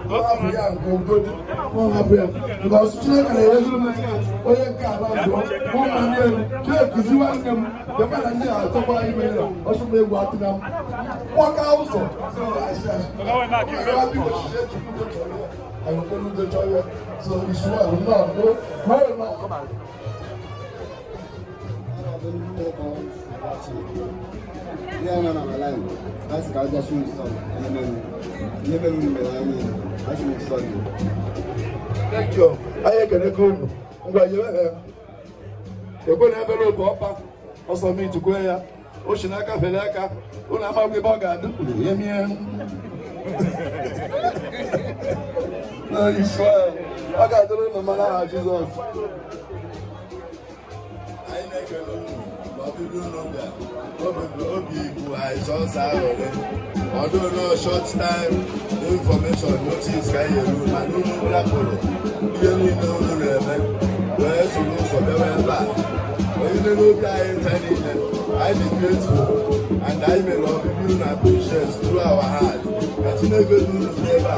Hapụ ya nke ugodi, mụ hapụ ya because Chineke na-enyeziri m aka onye nke ala ndụọ mụ na nne m. Chineke kuziwa nne m bịakwa na ndị a achọkwa ime ya ọsọ m egwu atụna m kwaka ụzọ. So asị asị biko chiche Chukwu chọrọ ya, anyị udo chọrọ ya. So it's well. No, no, no, no. Ihe nọ na line, a sị ka abịa show sorry. Ihe mere, ihe mere unu mere anyị, asị m sorry. Thank you. Anyị ekeneko unu. Ngwa nyewe ha. Ekwe na ebere otu ọpa ọsọ m itukwe ya. O si n'aka fere aka. Unu amaghị ebe ọ ga-adị. Ihe mie. Na Israel. Ọ ga-adịrị unu mma n'aha Jizọs. Anyị na-ekele unu ma ọbịbịa unu bịa obi obi bụ anyị sọsọ aghọrị ọdụ no short time information notice ka anyị eru, mana unu rapụrụ ihe niile unu na-eme wee soro ụzọ bịawa ebe a onye n'obi anyị ncha niile. Anyị dị grateful and anyị mere ọbịbịa unu appreciate through our heart. Ka Chineke du unu n'ebe a,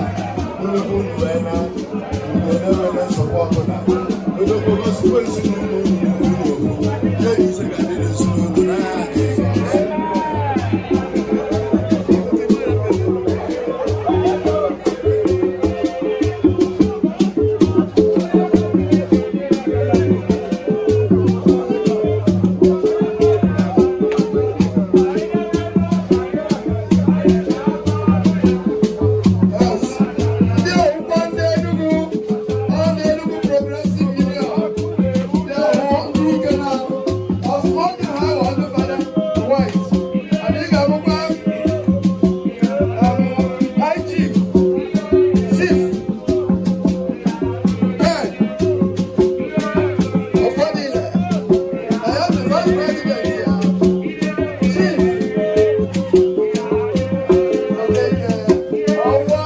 unu bụ unu wee na udo na-enwere nsogbu ọbụla. Odogbogosikwa ezinụlọ unu n'ofu n'ofu ihe ise ga-adị n'ezinụlọ n'aha Jizọs. Yes. Ndị owukwa ndị Enugu, ọ ndị Enugu Progressive Union, ndị ahụ ndị ike na ọsụọ ndị ha ghọọ ndị fada white. Anyị ga-abụkwa High Chief, Chief Ken Ofodile, I am the Vice President here. Chief Okeke Ọwa.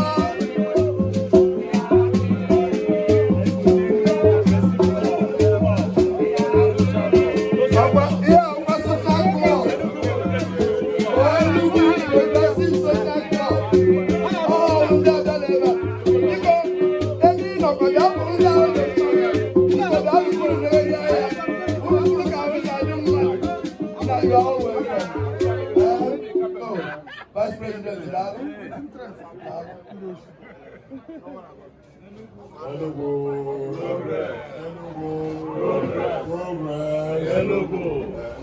Ọkwa ihe ọkwa social club. Enugu Progressive Social Club. Ọ ndị ọbịa na-ebe a. Biko, ebe ị nọkwa bịa bụrụ ndị ahụ dị nsọ. Biko bịa bụrụ n'eri ahịa. Bụrụ bụrụ ka ahụ si adị mma. Na you are all welcome. Oh, Vice President, daalụ. Daalụ. Enugu, Enugu, Progress. Enugu.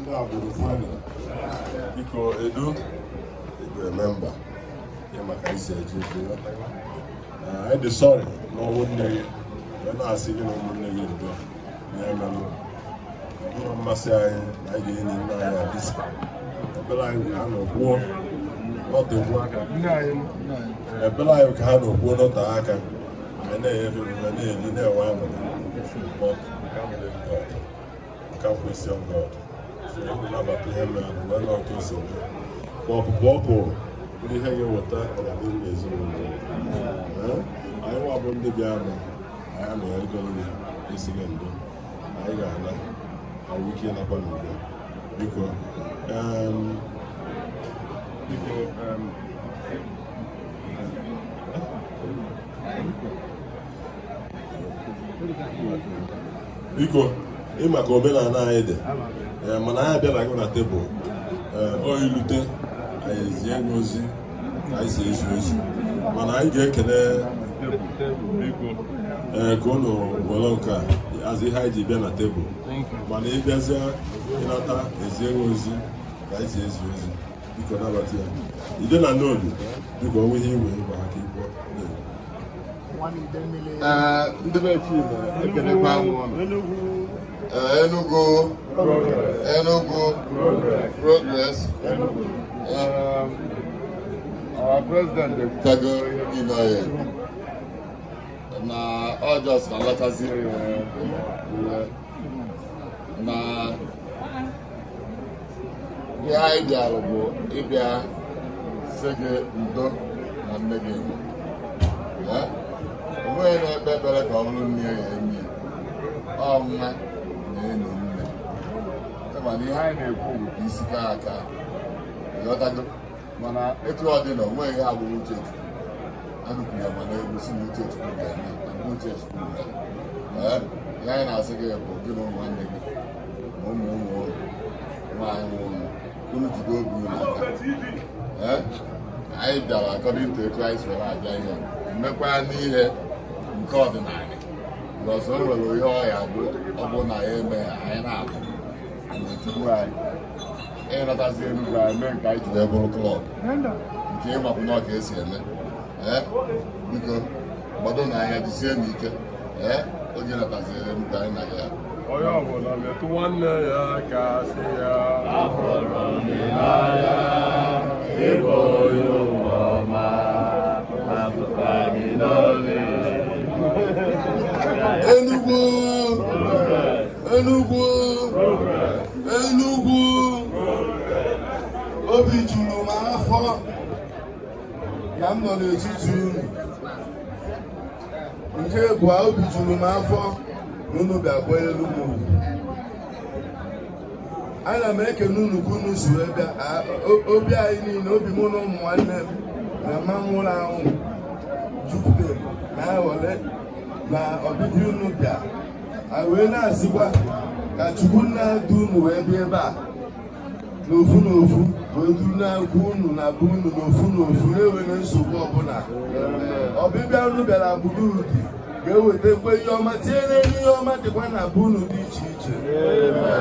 Ndị agbụrụ fani. Biko Edu, Edu member. Ya maka isi eje efe ghọtago. Anyị dị sorry n'ọnwụ nne gị. Wee na-asị gị na ụmụnne gị ndo na emelụ. Ọ bụrụ mmasị anyị na anyị ga-enyi nne anyị adịsị. Ebere anyị ka ha nọ kwuo nọtekwu aka. Ebere anyị ka ha nọ kwuo nọte aka. Anyị na-enyefe omume na-eli na-enwe aṅụrị. But we can't blame God. We can't question God. So unu nabata ihe mere wee na otu o si dị. Ma ọpụpụ ọ pụrụ ndị ihe ga-eweta ọganihu n'ezinụlọ. Anyị nwa bụ ndị bịa nụ, anyị anọnyegoro gị isi gị ndo. Anyị ga-ana awụ ike ịnakwa n'udo. Biko, biko, biko ịma ka omenala anyị dị. Ee, mana anyị abịala gị na tebụl. Ee, ọ ilute anyị ezie gị ozi ka anyị si ezi ozi, mana anyị ga-ekele ee ka unu were nke a azụ ihe anyị ji bịa na tebụl, mana ị bịazie ịnata ezie gị ozi ka anyị si ezi ozi. Biko nabata ya ide na n'obi. Biko onwe ihe igwe ịgwa ha ka igwe. Ee, ndị be Chima, ekelekwa m ụnụ. Ee, Enugu, Enugu Progress. Our president ekwutago ihe niile ọ ya ekwu na ọ just ka lọtaziri ya uwe na ihe anyị bịara bụ ịbịa sị gị ndo na nne gị nwụrụ. Onweghị na-ekpe ekpere ka ọ bụrụ nne ya enyi ọ nwa na enyi nne, kama na ihe anyị na-ekwu bụ ka isi kaa aka, ịghọtago? Mana etu ọ dị na onweghị ihe abụghị uche Chukwu. Anụkwuru ya ma n'egwu si na uche Chukwu ga-eme na mgbe uche Chukwu mere. Ee, ihe anyị na-asị gị bụ gị na ụmụ nwanne gị na ụmụ ụmụ nwaanyị nwe unu, unu jide obi unu aka. Ee, anyị bịara according to etu anyị si were abịa ihe mmekwa n'ihe nke ọdịnala, because o nwere ihe ọya bụ ọ bụ na ya eme anyị na-atụ etigbu anyị ịnatazi Enugwu, anyị mee nke anyị ji wee bụrụ club nke ịmapụ na ka esi eme. Ee, biko gbado na anya, jisie n'ike. Ee, oge natazi Enugwu anyị na ya. Onye ọbụla metụ nwanne ya aka, sị ya, "Afụrụ m gị n'anya, ịbụ onye ụwa ọma, afụkwa gị n'obi." Enugwu, Enugwu, Enugwu! Obi juru m afọ na m nọ n'etiti unu. Nke bụ obi juru m afọ na unu bịa kwanyelu m ugwu. Ana m ekene unu ka unu si wee bịa. Obi anyị niile, obi mụ na ụmụ nwanne m na mma nwụrụ anwụ jupụtara na aghọle na ọbịbịa unu bịa. Anyị wee na-asịkwa ka Chukwu na-edu unu wee bịa ebe a n'ofu n'ofu, wee duru na-agwa unu na be unu n'ofu n'ofu, na-enweghị nsogbu ọbụla. Ọbịbịa unu bịara agbụrụ udi ga-ewetakwa ihe ọma tinye n'elu ihe ọma dịkwa na be unu dị iche iche,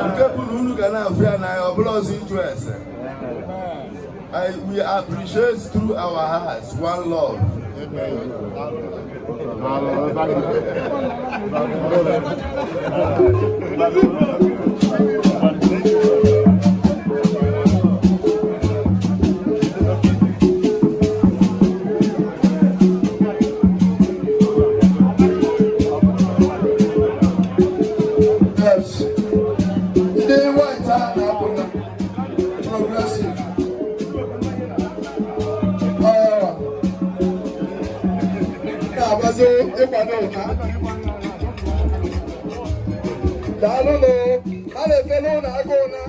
nke bụ na unu ga na-afụ ya n'anya, ọ bụla ọzọ ịjụ ese. We appreciate through our hearts. One love. Yes. Ndị white a na-apụ na progressive. Ọ na-agbazi ịkwado ụka. Daalụnụ, a na-efelu ụlọ agụụ na